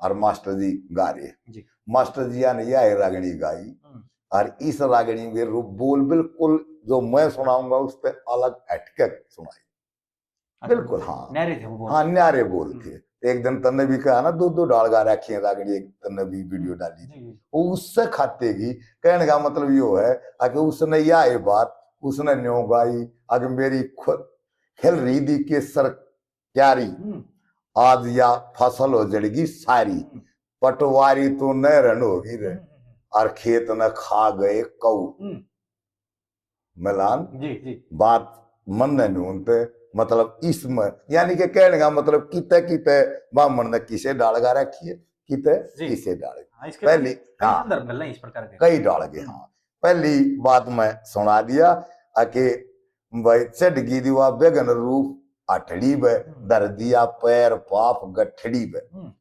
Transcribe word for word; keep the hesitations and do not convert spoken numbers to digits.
और मास्टर जी गा रहे। जी। मास्टर जी ने यह रागणी गाई हम्म। और इस रागणी के रूप बोल बिल्कुल जो मैं सुनाऊंगा उससे अलग हटके सुनाई। अच्छा, बिल्कुल, हाँ। न्यारे थे वो बोल। हाँ, न्यारे बोल हम्म। थे। एक दिन तन्ने भी कहा ना, दो दो डाल गा रखी है रागणी, एक तन्ने भी वीडियो डाली थी। जी, जी। वो उससे खाते की कहने का मतलब यो है, आके उसने या ये बात उसने न्यो गाई, आके मेरी खु-, खिल रही दी केसर क्यारी, हम्म। आज या फसल हो जड़गी सारी, हम्म। पटवारी तो नहरन होगी रे, हम्म, हम्म, और खेत न खा गए कऊ। हम्म। मिलान जी, जी। बात मन ने न्यून ते, मतलब इसमें, यानी कि कहने का मतलब किते किते बामण ने किसे डाल गा रखी है, किते जी। किसे डाल। हाँ, इसके पहली, कई हाँ। संदर्भ मिलने इस प्रकार के। कई डाल गए, हम्म। हाँ। पहली बात मैं सुना दिया, आके भाई चढ़ गई दीवा बेगन रूप अठड़ी बे, हम्म। धर दिया पैर पाप गठड़ी बे। हम्म।